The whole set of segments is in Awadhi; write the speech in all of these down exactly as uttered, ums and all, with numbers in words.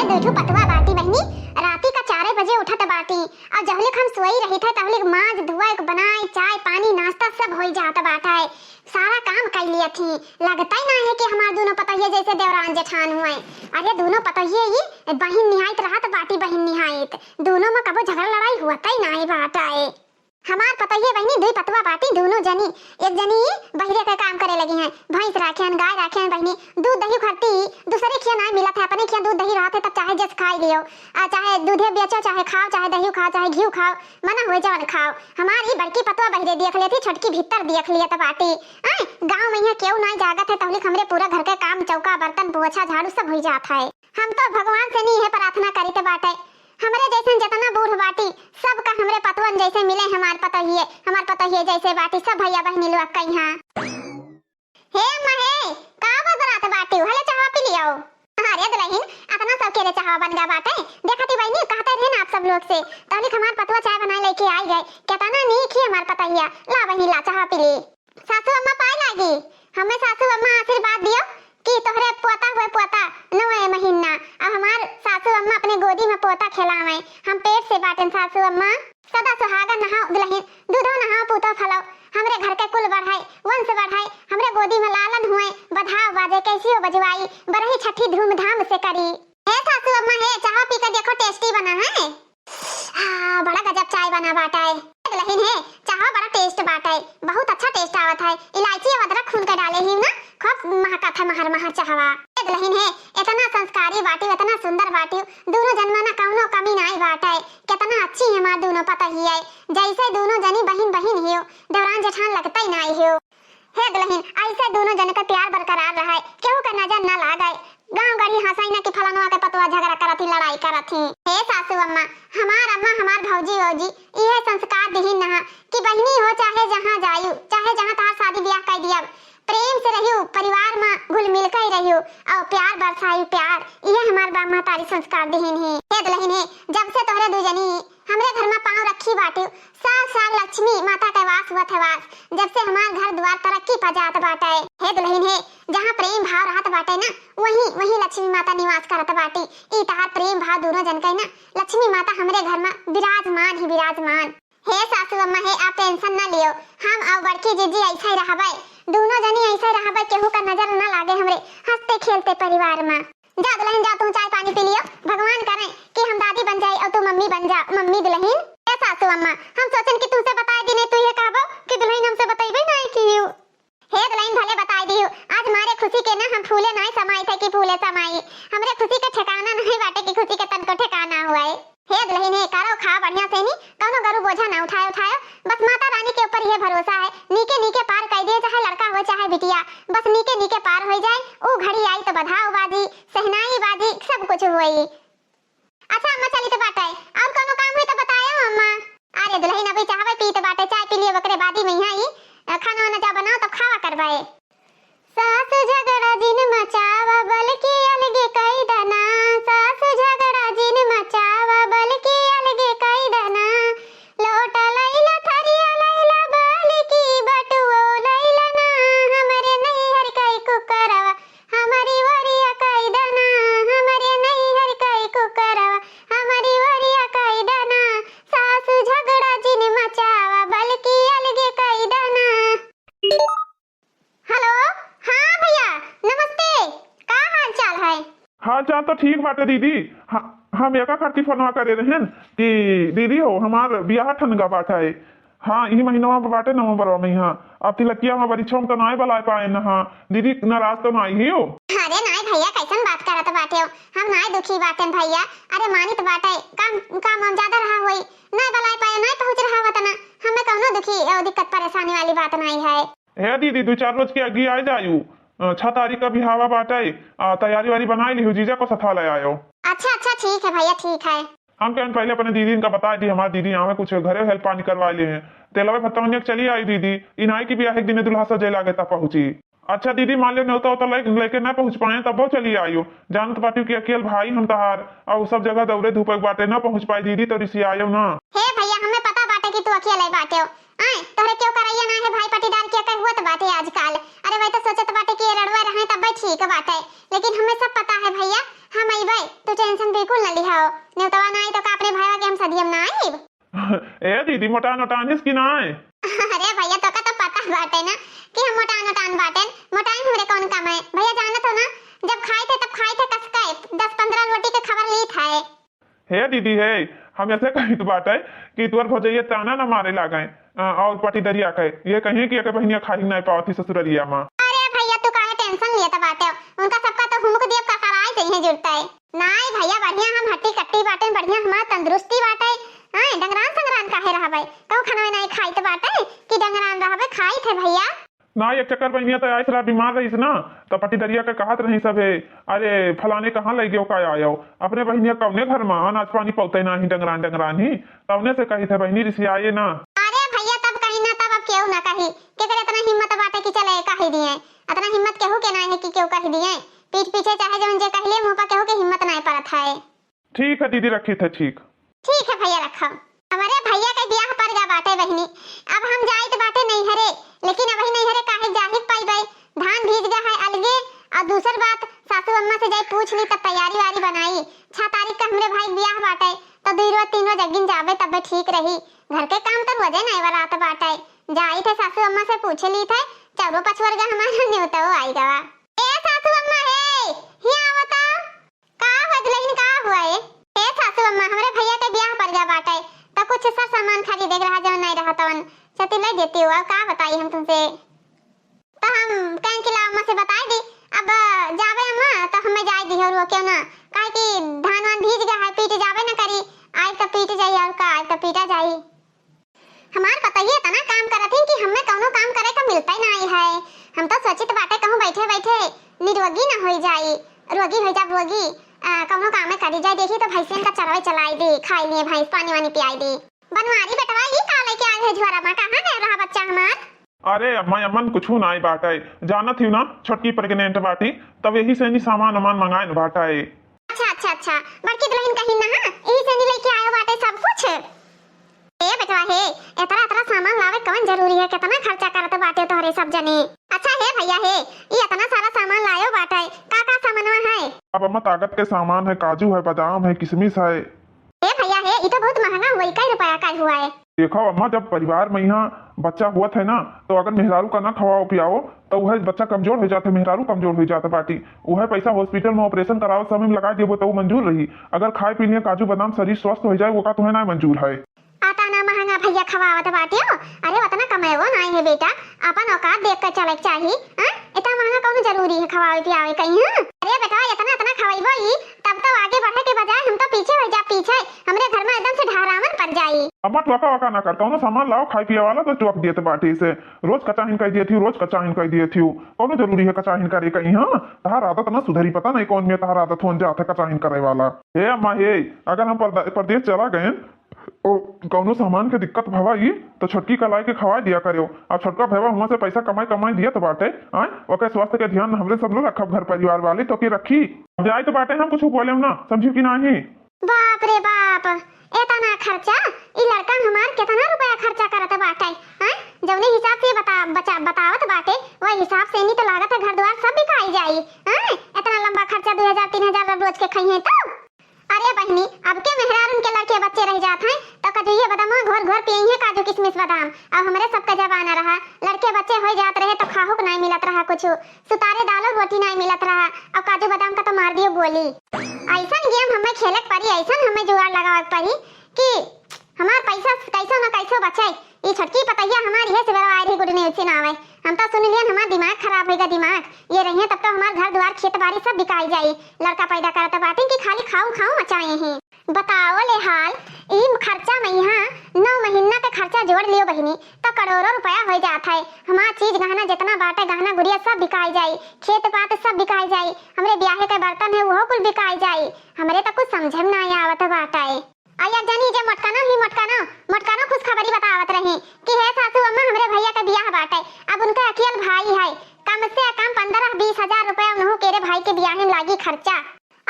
दुइ ठो पतवा बाटी बहिनी, राती का चारे बजे उठत बाटी, अउर जहुलिक हम सोई रहित है, तहुलिक माज धुआ, बनाए, चाय पानी, नाश्ता सब होई जात बाटै। सारा काम कइ लियत ही। लगतै नाहीं है कि हमार दुनो पतोहिए जैसे देवरान जेठान हुए। अरे दुनो पतोहिए ही बहिन निहाइत रहत बाटी, बहिन निहाइत। दुनो में कबो झगड़ा लड़ाई होतै नाहीं बाटै। हमार पतोहिए बहिनी दुइ पतवा बाटी दुनो जनी। एक जनी बहिरे के काम करे लगी हैं, भैंस राखेन, गाय राखेन बहिनी, दूध दही खरती, दूसरे खिया नाहीं मिलत है, अपने खिया दूध दही रहत है तब चाहे जस खाई लियो, आ चाहे दूधे बेचो, चाहे खाओ, चाहे दही खाओ, चाहे घी खाओ, मना हुए जवन खाओ। हमार ई बड़की पतवा बहिरे देख लेती, छोटकी भीतर देख लियत बाटी। आय, गाँव में यहाँ केहू नाहीं जागत है, तहुलिक हमरे पूरा घर के काम, चौका, बर्तन, पोछा, झाड़ू सब हुई जात है। हम तो भगवान से नी है प्रार्थना करित बाटै, हमरे जैसन जतना बूढ़ बाटी, सबका हमरे पतवन जैसे मिले हमार पतोहिए, हमार पतोहिए जैसे बाटी सब भैया बहिनी लोग कइहाँ। हे अम्मा हे, का बदरात बाटी, हले चाहवा पी लियो। अरे दुलहिन, अतना सब के रे चाहवा बन गा बाटै। देखती बहिनी, कहते रहे ना आप सब लोग से, तनिक हमार पतवा चाय बनाए लेके आई गए। केतना नीक ही हमार पतोहिया। ला बहिनी, ला चाहवा पी ली। सासू अम्मा पाए लागी, हमें सासू अम्मा आशीर्वाद दियो कि तोहरे पोता हुए पोता नौवे महीना। अब हमार सासू अम्मा अपने गोदी में पोता खेलावे, हम पेट से बाटेन सासू अम्मा। सदा सुहागन नहाओ दुलहिन, दूधो नहाओ पूतो फलो, हमरे घर के कुल बढ़ाई, वंश बढ़ाई, हमरे गोदी में लालन हुए, बधाव बाजे, कैसियो बजवाई, बरही छठी धूमधाम से करी। हे सासू अम्मा हे, चाह पी के देखो, tasty बना है। हाँ, बड़ा गजब चाय बना बाटै। दुलहिन हे, चाह बड़ा taste बाटै, बहुत अच्छा taste आवत है। इलायची और अदरक खून के डाले ही ना, खूब महकत है महर महर चाहवा। ए दुलहिन हे, इतना संस्कारी बाटी, इतना सुंदर बाटी, दोनों जनमा ना कौनो कमी नाई बाटै। कितना अच्छी है हमार दोनों पतोहिए, जैसे दोनों जनी बहिन बहिन हियो, देवरान जेठान लगतै नाई हियो। हे दुलहिन, ऐसे दोनों जन के प्यार बरकरार रहै, केहू के नजर न लागै। गाँव गढ़ी हंसै न कि फलनवा के पतवा झगड़ा करत ही, लड़ाई करत ही। हे सासू अम्मा, हमार अम्मा, हमार भौजी वौजी, इहे संस्कार दिहिन नहा कि बहिनी हो चाहे जहाँ जायु, चाहे जहाँ तहार शादी ब्याह कइ दियब, प्रेम से रहियो, परिवार में घुल मिल के रहियो, और प्यार बरसायु प्यार, इहे हमार बाप महतारी संस्कार दिहिन ही। हे दुलहिन हे, जब से तोहरे दू जनी हमरे घर में पाँव रखी बाटिउ, साल साल लक्ष्मी माता के वास हुअत है वास। जब से हमार घर द्वार तरक्की पा जात बाटै। हे दुलहिन हे, जहाँ प्रेम भाव रहत बाटै ना, वहीं, वहीं लक्ष्मी माता निवास करत बाटी। ई तहार प्रेम भाव दोनों जन के ना, लक्ष्मी माता हमरे घर में विराजमान ही विराजमान। हे सासू अम्मा हे, आप tension ना लियो, हम और बड़की जीजी ऐसे ही रहबै, दोनों जनी ऐसे ही रहबै, केहू का नजर ना लागे हमरे हंसते खेलते परिवार में। जा दुलहिन जा, तू चाय पानी पी लियो, भगवान करे कि हम दादी बन जाए और तू मम्मी बन जा, मम्मी दुलहिन। ए सासू अम्मा, हम सोचन कि तुमसे बताए दिने, तू ये कहबो कि दुलहिन हमसे बतैबे नाई कियो। हे दुलहिन भले बताए दियो, आज मारे खुशी के ना हम फूले नाई समाई थे कि फूले समाई, हमरे खुशी के ठिकाना नहीं बाटे कि खुशी के तनको ठिकाना हुआ है। हे दुलहिन हे, करो खाओ बढ़िया से नी, कौनो गरु बोझा ना उठायो, उठायो। बस माता रानी के ऊपर ये भरोसा है, नीके नीके पार कइ दे, चाहे लड़का हो चाहे बिटिया, बस नीके नीके पार होइ जाए। ऊ घड़ी आई तो बधाव बाजी, सहनाई बाजी, सब कुछ होई। अच्छा अम्मा, चली तो बाटै, और कौनो काम हुई तो बतायो अम्मा। अरे दुलहिन, अभी चाहवै पीत बाटै, चाय पी लियो, ओकरे बादी में यहाँ ही, अ, खाना वाना जा बनाओ, तब खावा करबै। सास झगड़ा जिन मचावा, बल्कि अलगे कई दना। सास झगड़ा जिन मचावा, बल्कि अलगे कई दना। लोटा लैला, थरिया लैला, बल्कि बटुओ लैला ना। हमरे नैहर कई कुकरवा, हमरी ओरिया कई दना। हमरे नैहर कई कुकरवा, हमरी ओरिया कई दना। सास झगड़ा जिन मचावा, बल्कि अलगे कई दना। हेलो, हाँ भैया, नमस्ते। का हाल चाल है? हाल चाल तो ठीक बाटे दीदी। हाँ, हम एका खातिर फोनवा करे रहेन कि दीदी हो, हमार बियाह ठन गा बाटे। हाँ, ई महीनवा में बाटे, नवंबरवा में। हाँ, अब तिलकिया में बरिछवा में तो नाय बलाए पाएन। हाँ दीदी, नाराज तो नाई ही हो? अरे नाय भैया, कैसन बात करत बाटे हो? हम नाय दुखी बाटेन भैया। अरे मानित बाटे, काम, काम वाम ज्यादा रहा होई, नाय बलाए पाए, नाय पहुँच रहा होत ना। हमें कौनो दुखी और दिक्कत परेशानी वाली बात नाय है। हे दीदी, दुइ चार रोज के अग्गी आइ जायु। अ, छह तारीख का बिहावा बाटै, आ, तैयारी वारी बनाइ लिहु, जीजा को सथा लै आयो। अच्छा, अच्छा, ठीक है भैया, ठीक है। हम कहेन पहिले अपने दीदी इनका बताइ दी, हमार दीदी आवे कुछ घरे help पानी करवाइ लिहे। तेलवे भत्ता ओनिया के चली आई दीदी, इनाई की बियाह एक दिने दुल्हा सजे लागे तब पहुँची। अच्छा दीदी, मान लियो नेवता उता लै-, लैके ना पहुँच पाए तबो चली आयो। जानत बाटिउ कि अकेल भाई हम तहार, अउ सब जगह दौड़े धूपे बाटे, ना पहुँच पाए दीदी तो रिसियायो ना। हे भैया, हमें पता बाटे कि तू अकेले बाटे हो। आय, तोहरे केहू करैया ना है भाई पटीदार के कई हुअत बाटे आजकल। अरे वही तो सोचत बाटे कि ये रड़ुआ रहे तब ठीक बाटे, लेकिन हमें सब पता है भैया, हम अइबे तो टेंशन बिल्कुल न लिहाओ, नेवतवा ना आई तो का अपने भाईवा के हम सदियम ना आइब? ए दीदी, मोटान ओटान हिस कि नाय? अरे भैया, तोका तो पता बाटे ना कि हम मोटान ओटान बाटेन। मोटाई में हमरे कौन काम है भैया, जानत हो ना, जब खाई थे तब खाई थे कस के, दस पन्द्रह रोटी के खबर ली थे। हे दीदी, हे, हम ऐसे कहित बाटे कि तोर भौजैया ताना न मारे लागें, अ, और पटिदरिया के, ये कहीं कि एके बहिनिया खाही नाय पावत ही ससुररिया मा। अरे भैया, तू काहे टेंशन लेत बाटे? उनका सबका तो हुमुक दियब का कराए जइहे जुड़ते। नाय भैया, बढ़िया हम हट्टी कट्टी बाटे, बढ़िया हमार तंदुरुस्ती बाटे। हाँ, डंगरान संगरान काहे रहबे? कहू खाना नाय खाइत बाटे कि डंगरान रहबे, खाइत है भैया। ना, एक चक्कर बहिनिया तो आइस रहा, बीमार रहीस ना, तो पटिदरिया के कहत रही सभे, "अरे, फलाने कहाँ लइ गयो, का आयो?" अपने बहिनिया कौने घर मा अनाज पानी पौते नाही, डंगरान डंगरान ही। तौने से कहित है बहिनी, रिसियाए ना। अरे भैया, तब कहीं ना, तब अब केहू ना कही। केकर इतना हिम्मत बाटे कि चले कहि दिए? इतना हिम्मत केहू के ना है कि केहू कहि दिए। पीठ पीछे चाहे जौन जे कहले, मुँह पर केहू के हिम्मत ना परत है। ठीक है दीदी, रखित है, ठीक। ठीक है भैया, रखो। हमरे भैया के बियाह पर गा बाटे बहिनी, अब हम जाइत बाटे नैहरे, लेकिन अबही नैहरे काहे जाहित पाइबे, धान भीज गा है अलगे। और दूसर बात, सासू अम्मा से जाई पूछ ली, तब तैयारी वारी बनाई। छह तारीख का हमरे भाई के बियाह बाटे, तो दुई रोज तीन रोज अगिन जाबे, तबे ठीक रही। घर के काम तो रोजे नाय वाला आत बाटे। जाई थे सासू अम्मा से पूछ ली थे, चौरो पछुअर गा हमारा न्योतो आई गवा। ए सासू अम्मा, हे, हिया आवता। का हुआ दुल्हन, का हुआ ए? ए सासू अम्मा, हमरे भैया के बियाह पर गा बाटे, तो कुछ सर सामान खरीदे के रहा, जौन नाय रहा तवन। चती ले देती हो, अब का बताई हम तुमसे। तो हम कहें कि ला अम्मा से बताई दी, अब जाबे अम्मा, तो हमें जाए दी और वो क्यों ना, काहे कि धान वान भीज गा है, पीट जाबे ना करी, आई तो पीट जाई और का, आई तो पीटा जाई। हमार पतोहिया इतना काम करत ही कि हमें कौनो काम करे का मिलते नाई है। हम तो सोचित बाटे कहूँ बैठे बैठे निरोगी न होई जाई, रोगी होई जाब रोगी। आ, कौनो कामे करी जाए, देखी तो भैंसियन का चरवाई चलाई दी, खाई लिए भैंस, पानी वानी पियाई दी। बनवारी बेटवा, ई का लेके आए है झोरा मा, कहाँ गए रहा बच्चा हमार? अरे अम्मा, अम्मन कुछू नाई बाटे, जानत ही ना, छोटकी प्रेग्नेंट बाटी, तब यही से नी सामान वामान मंगाए न बाटे। अच्छा, अच्छा, अच्छा, बड़की दुल्हन कहीं ना, यही से नी लेके आयो बाटे सब कुछ। ए बेटवा हे, एतरा एतरा सामान लावे कवन जरूरी है? केतना खर्चा करत बाटे तोहरे सब जने। अच्छा हे भैया हे, ई एतना सारा सामान लायो बाटे, का का सामानवा है? अब अम्मा ताकत के सामान है, काजू है, बादाम है, किशमिश है। ए भैया हे, ई तो बहुत महंगा हुआ, कई रुपया का हुआ है? देखो अम्मा, जब परिवार में यहाँ बच्चा हुआ है ना, तो अगर मेहरारू का ना खवाओ पियाओ, तो वह बच्चा कमजोर हो जाता है, मेहरारू कमजोर हो जाता बाटी। वह पैसा हॉस्पिटल में ऑपरेशन करावे समय में लगा देबो, तो वो मंजूर रही। अगर खाए पी लिए काजू बादाम, शरीर स्वस्थ हो जाए, वो का तुम्हें ना मंजूर है। अतना महंगा भैया खवावत बाटियो? अरे, उतना कमाएवो नाई है बेटा, अपन औकात देख के चले के चाही। हाँ? इतना महंगा कौन जरूरी है खवावे पियावे कहीं, हाँ? अरे बेटा, इतना, इतना खवाइबो ही, तब तो आगे बढ़े के बजाय हम तो पीछे हो जा, पीछे। हमरे घर में एकदम से ढहरावन पड़ जाई। अम्मा, टोका वोका ना कर, कौनो सामान लाओ खाए पिए वाला तो चौक दिए बाटे से। रोज कचाहिन कह दिए थी, रोज कचाहिन कह दिए थी, कौनो जरूरी है कचाहिन करे कहीं, हाँ? तहार आदत ना सुधरी, पता नहीं कौन में तहार आदत होन जात है कचाहिन करे वाला। हे अम्मा हे, अगर हम परदा-, परदेश चला गए, ओ, कौनो सामान के दिक्कत भवा ई, तो छोटकी का लाए के खवा दिया करो। अब छोटका भैया हुआ से पैसा कमाई कमाई दिया तो बाटे, आय, ओके स्वास्थ्य के ध्यान हमरे सब लोग रखब, घर परिवार वाले तो के रखी। अब जाए तो बाटे, हम कुछ बोले ना, समझी कि नाही? बाप रे बाप, एतना खर्चा? ई लड़का हमार केतना रुपया खर्चा करत बाटे, आय? जौने हिसाब से बता-, बचा-, बतावत बाटे, वही हिसाब से नी तो लागत है घर द्वार सब बिकाई जाई, आय? एतना लंबा खर्चा, दो हजार तीन हजार रोज के खइहे तो? अरे बहिनी, अब के मेहरारून के लड़के बच्चे रह जात हैं, तो कजुइये बदमा घोर घोर पियइहे काजू किशमिश बादाम। अब हमरे सबका जमाना रहा, लड़के बच्चे हो जात रहे तो खाहू के नाई मिलत रहा कुछ, सुतारे दालो रोटी नाई मिलत रहा, अब काजू बादाम का तो मार दियो गोली। ऐसन गेम हमें खेले के पड़ी, ऐसन हमें जुगाड़ लगावे के पड़ी कि हमार पैसा कैसो न कैसो बचे। ई छोटकी पतैया हमार इहे से बरवाए रही, गुड न्यूज सुनावे। हम तो सुन लियन, हमार दिमाग खराब होइगा, दिमाग। ये रहिए तब तो हमार घर द्वार खेत बाड़ी सब बिकाई जाई। लड़का पैदा करत बाटे कि खाली खाऊ खाऊ मचाए हैं। बताओ ले हाल, ई खर्चा में यहाँ नौ महीना के खर्चा जोड़ लियो बहिनी, तो करोड़ों रुपया हो जात है। हमार चीज गहना जितना बाटे, गहना गुड़िया सब बिकाई जाई, खेत पात सब बिकाई जाई, हमरे ब्याहे के बर्तन है वो कुल बिकाई जाई। हमरे तो कुछ समझे में ना आवत बाटे। आ एक जनी जे मोटकनो ही मोटकनो, मोटकनो खुशखबरी बतावत रही कि हे सासू अम्मा, हमरे भैया के बियाह बाटे। अब उनके अकियल भाई है, कम से कम पन्द्रह बीस हजार रुपया उन्हों के रे भाई के बियाह में लागी खर्चा।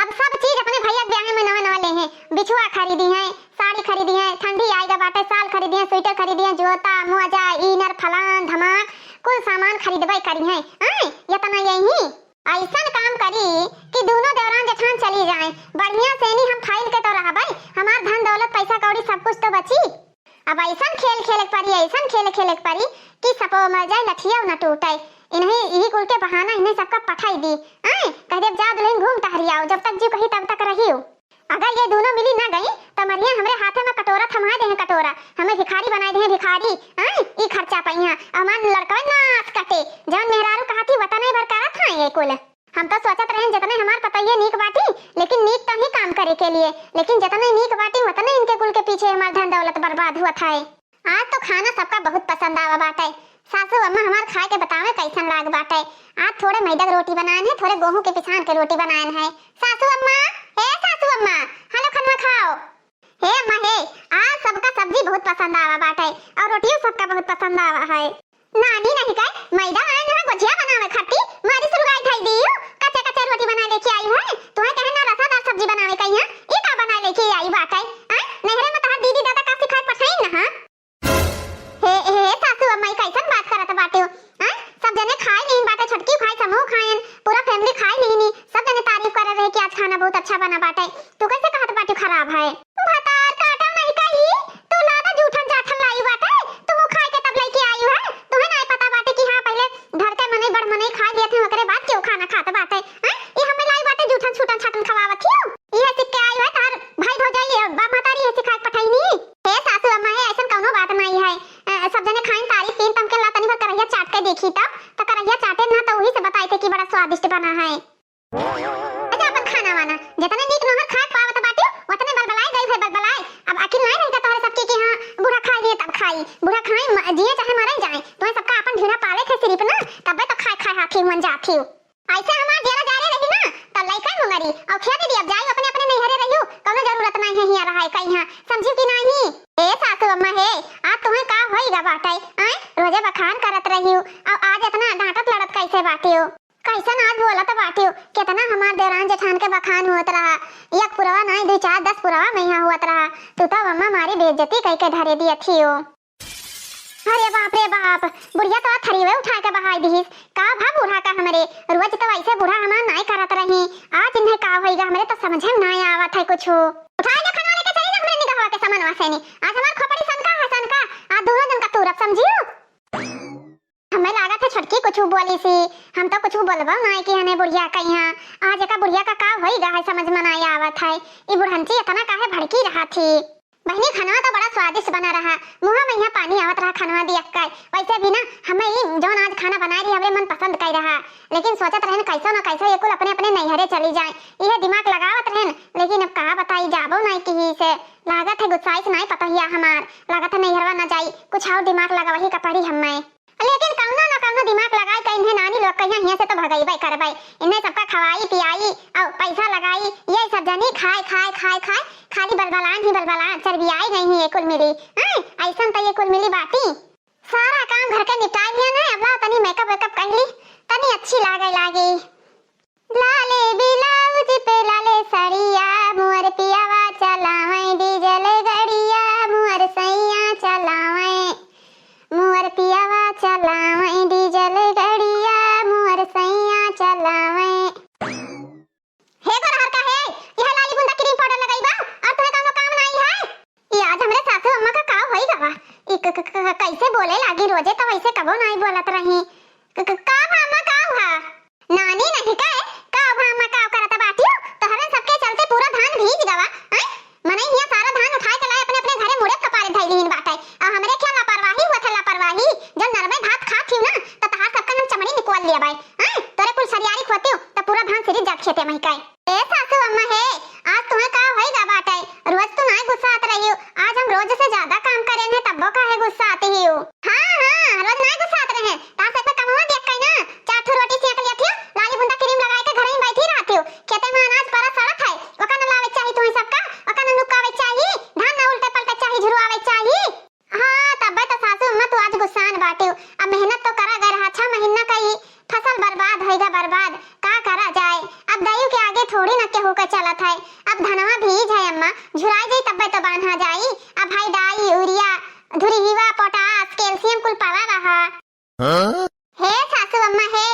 अब सब चीज अपने भैया के बियाह में नवा नवा ले हैं, बिछुआ खरीदी हैं, साड़ी खरीदी हैं, ठंडी आएगा बाटे, साल खरीदी हैं, स्वेटर खरीदी हैं, जूता, मोजा, इनर, फलान धमाक, कुल सामान खरीदबे करी हैं। आय, इतना यही ऐसन काम करी ई दूनो देवरान जेठान चली जाए, बढ़िया से नी हम फाइल के तो रहबै, हमार धन दौलत पैसा कौड़ी सब कुछ तो बची। अब ऐसन खेल खेले के परी, ऐसन खेल खेले के परी कि सपो मर जाए, लठिया न टूटे। इन्हीं यही कुल के बहाना इन्हें सबका पठाई दी। आए, कह देब, "जा दुल्हन, घूम टहरी आओ, जब तक जीव कही तब तक रहियो।" अगर ये दूनो मिली न गई तो मरिया हमरे हाथे में कटोरा थमा दे हैं, कटोरा, हमें भिखारी बनाए दे हैं, भिखारी। आए, ई खर्चा पइहा, हमार लड़कवे नास कटे, जौन मेहरारू कहती वतने भर करत हैं ये कुल। हम तो सोचत रहेन जितने हमार पतोहिए नीक बाटी, लेकिन नीक तो ही काम करे के लिए, लेकिन जितने नीक बाटी उतने इनके कुल के पीछे हमार धन दौलत बर्बाद हुआ था। आज तो खाना सबका बहुत पसंद आवा बाटे। सासू अम्मा हमार खाए के बतावे कैसन लाग बाटे। आज थोड़े मैदा के रोटी बनाएन है, थोड़े गेहूं के पिसान के रोटी बनाएन है। सासू अम्मा, ए सासू अम्मा, हलो खनवा खाओ। हे अम्मा हे, आज सबका सब्जी बहुत पसंद आवा बाटे और रोटियो सबका बहुत पसंद आवा है। नानी नहीं कहे, मैदा आए ना गोझिया बनावे खाती, मारी सुरगाई खाई दियो, कच्चे कच्चे रोटी बनाए लेके आई है, तुम्हें कहे ना रसादार सब्जी बनावे कहिया, ई का बनाए लेके आई बाटे? आए, नहरे में तहार दीदी दादा का सिखाए पठाई ना, हाँ? हे, हे, सासू अम्मा, ई कैसन बात करत बाटे हो? आए, सब जने खाए लीन बाटे, छोटकी खाए, समूह खाएन, पूरा फैमिली खाए लीनी, सब जने तारीफ कर रहे कि आज खाना बहुत अच्छा बना बाटे, तू कैसे कहत बाटे खराब है? भतार काटा नहीं कही, तू लादा जूठन जाठन लाई बाटे, तू खाए के तब लेके आई है। तुम्हें नहीं पता बाटे कि हाँ, पहले घर के मनई बड़ मनई खा लिए थे, ओकरे बाद क्यों खाना खात बाटे? हैं? ये हमें लाई बाटे जूठन छूटन छाटन खवावत हियो। ये सीख के आई है तार भाई भौजाई, ये बाप महतारी ये सिखाए के पठाई नी। हे सासू अम्मा हे, ऐसन कौनो बात नहीं है। अ, सब जने खाइन तारीफ कीन, तमके ला तनी भर करहिया चाट के देखी तब, तो करहिया चाटे ना तो वही से बताई थे कि बड़ा स्वादिष्ट बना है। अच्छा, अपन खाना वाना, जितने नीक नोहर खाए पावत बाटियो, उतने बलबलाए गई है, बलबलाए। अब अकिल नहीं रहता तोहरे सबके कि हाँ, बूढ़ा खाई लिए तब खाई, बूढ़ा खाई, म-, जिए चाहे मरे जाए, तुम्हें सबका अपन ढीला पाले थे सिर्फ ना, तबे तो खाए खाए हाथी हुन जाती हो। ऐसे हमार जेरा जारे रही ना, तो लइका मुंगरी, और खेत दिया जाई, अपने अपने नैहरे रहियो, कौनो जरूरत नहीं है हिया रहाए का यहाँ, समझियो कि नहीं? ए सासू अम्मा हे, आज तुम्हें का होई गा बाटे, आए, रोजे बखान करत रहियो, और आज इतना डांटत लड़त कैसे बाटियो? कैसन आज बोलत बाटियो? कितना हमार देवरान जेठान के बखान होत रहा। एक पुरवा नाई, दुई चार दस पुरवा में यहाँ होत रहा। तू तो अम्मा मारी बेइज्जती कई के धरे दिया थियो। अरे बाप रे बाप, बुढ़िया तो थरीवे उठा के बहाई दिहिस। का भा बूढ़ा का हमरे? रोज तो ऐसे बूढ़ा हमार नाई करत रही। आज इन्हें का होई गा हमरे तो समझे में नाई आवत है कुछ। उठा ले खनवा लेके चली जा हमरे निगहवा के समनवा से नी। आज हमार खोपड़ी सनका है सनका। आज दोनों जन का तूरब समझियो। हमें लागत है छोटकी कुछ बोली सी, हम तो कुछ बोलबो नाई कि हने बुढ़िया का यहाँ। आज एका बुढ़िया का का होई गा है समझ में नाई आवत है। ई बुढ़ंची इतना काहे भड़की रहा थी? बहनी खनवा तो बड़ा स्वादिष्ट बना रहा, मुँह में यहाँ पानी आवत रहा खनवा दिया का। वैसे भी ना हमें ई जौन आज खाना बनाए रही हमरे मन पसंद कई रहा, लेकिन सोचत रहन कैसो ना कैसो ये कुल अपने अपने नैहरे चली जाए, यह दिमाग लगावत रहन। लेकिन अब कहा बताई जाबो नाई कि से लागत है गुस्साइस नाई पतोहिया हमार, लागत है नैहरवा ना जाई, कुछ और दिमाग लगावही का पड़ी हमें। लेकिन कौनो न कौनो दिमाग लगाई के इन्हें नानी लोग कहिया हियां से तो भगइबे करबे। इन्हें सबका खवाई पियाई और पैसा लगाई, ये सब जनी खाए, खाए, खाए, खाए, खाली बलबलान ही बलबलान, चर्बियाई गई ही ये कुल मिली। हैं? ऐसन तो ये कुल मिली बाटी। सारा काम घर के निपटाई लिया ना, अब लाओ तनी मेकअप वेकअप कर ली, तनी अच्छी लागे लागी। लाले ब्लाउज पे लाले सड़िया, मुअर पियावा चलावे डीजल गड़िया, मुअर सैया चलावे, मुअर पियावा चलावे डीजल गड़िया, मुअर सैया चलावे। हे गोरहर का हे, यह लाली बुंदा क्रीम पाउडर लगाई बा, और तुम्हें कौनो काम नाई है? ये आज हमरे सासू अम्मा का का होई गवा? ई क-, क-, क-, कैसे बोले लागी? रोजे तो वैसे कबो नाई बोलत रही। क-, क-, का भा अम्मा, का हुआ? नानी नहीं कहे, का भा अम्मा, का करत बाटियो? तोहरे सबके चलते पूरा धान भीज गवा, हैं? मनई हिया सारा धान उठाए के लाए अपने अपने घरे मुड़े कपारे धई लीन बाटे। और हमरे क्या लापरवाही हुआ था, लापरवाही? जब नरमे भात खात थी ना, तो तहार सबका हम चमड़ी निकल लिया बाई, हैं? तोरे कुल सरियारी खोतियो, तो पूरा धान सिरी जात खेते में कहे। ए सासू अम्मा हे, आज तुम्हें का होई गा बाटे? रोज तो नाई गुस्सात रही हो, आज हम रोज से ज्यादा काम करे हैं, तब्बो काहे गुस्सात ही हो? हाँ, हाँ, रोज नाई गुस्सात रहे, तास एक कमवा देख के ना, चार ठो रोटी सेंक लिया थी, लाली बुंदा क्रीम लगाए के घर में बैठी रहती हो। खेते में अनाज परा सड़त है, ओका न लावे चाही तुम्हें सबका, ओका न नुकावे चाही, धान न उल्टे पलटे चाही, झुरवावे चाही। हाँ, तब्बे तो सासू अम्मा तू आज गुस्सान बाटियो। अब मेहनत तो करा गए रहा, छह महीना का ही फसल बर्बाद होइगा, बर्बाद। का करा जाए, अब दयू के आगे थोड़ी न केहू के चलत है। अब धनवा भीज है अम्मा, झुराई जाई तब्बे तो बांधा जाई। अब भाई डाई, यूरिया, धुरिहिवा, पोटास, कैल्शियम कुल पड़ा रहा। हाँ? हे सासू अम्मा हे,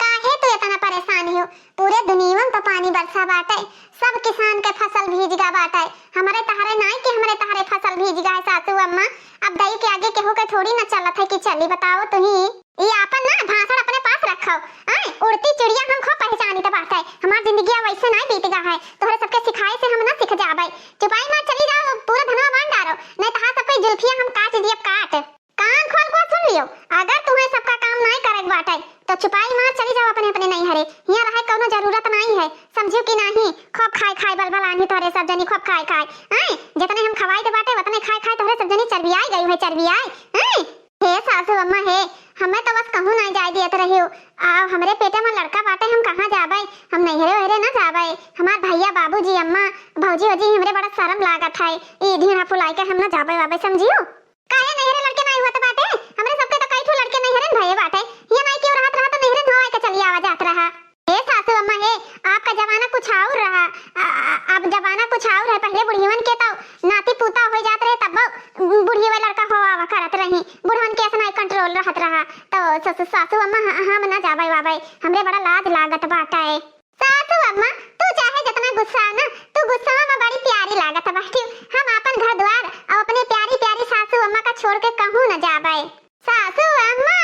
काहे तू तना परेशान हो, पूरे दुनिया में तो पानी बरसा बाटे, सब किसान के फसल भीज गा बाटे, हमरे तहरे नाई कि हमरे तहरे फसल भीज गा है सासू अम्मा। अब दई के आगे केहू के थोड़ी न चलत है कि चली, बताओ तुही। ई आपन ना भाषण अपने पास रखो। आय, उड़ती चिड़िया हम खूब पहचानित बाटे, हमार जिंदगिया वैसे नाई बीत गा है, तोहरे सबके सिखाए से हम ना सीख जाबे। चुपाई मार चली जाओ, पूरा धनवा बांट डारो, नहीं तो हाथ पे जुल्फिया हम काट दियब काट। कान खोल के सुन लियो, अगर तुम्हें सबका काम नाई करे के बाटे, तो चुपाई मार चली जाओ अपने अपने नैहरे। हियां रहे कौनो जरूरत नाई है, समझियो कि नाहीं? खूब खाए खाए बलबलानी तोहरे सब जनी, खूब खाए खाए। हैं? जितने हम खवाई दे बाटे, उतने खाए खाए तोहरे सब जनी चर्बियाई गई है, चर्बियाई। हैं? हे सासू अम्मा हे, हमें तो बस कहूँ नाई जाए दियत रहियो। आ, हमरे पेटे में लड़का बाटे, हम कहाँ जाबे? हम नैहरे ओहरे ना जाबे। हमार भैया, बाबूजी, अम्मा, भौजी, ओजी, हमरे बड़ा शर्म लागत है। ई ढीढ़ा फुलाई के हम ना जाबे वाबे, समझियो? काहे नैहरे लड़के नाई होत बाटे? हमरे सबके तो कई ठो लड़के नैहरे न भये बाटे। ये नाई क्यों रहत रहा तो नैहरे न होए के चली आवा जात रहा। ए सासू अम्मा हे, आपका जमाना कुछ और रहा। आ, आ, अब जमाना कुछ और है। पहले बुढ़ियवन के तो नाती पूता हो जात रहे, तब बुढ़ियवे लड़का हो आवा करत रही। बुढ़वन के ऐसा नाई कंट्रोल रहत रहा। तो स-, स-, सासू अम्मा ह-, हम ना जाबे वाबे, हमरे बड़ा लाज लागत बाटे। सासू अम्मा, तू चाहे जितना गुस्सा ना, तू गुस्सा में बड़ी प्यारी लागत बाटी। हम आपन घर द्वार और अपने प्यारी प्यारी सासू अम्मा का छोड़ के कहूँ न जाबे। सासू अम्मा,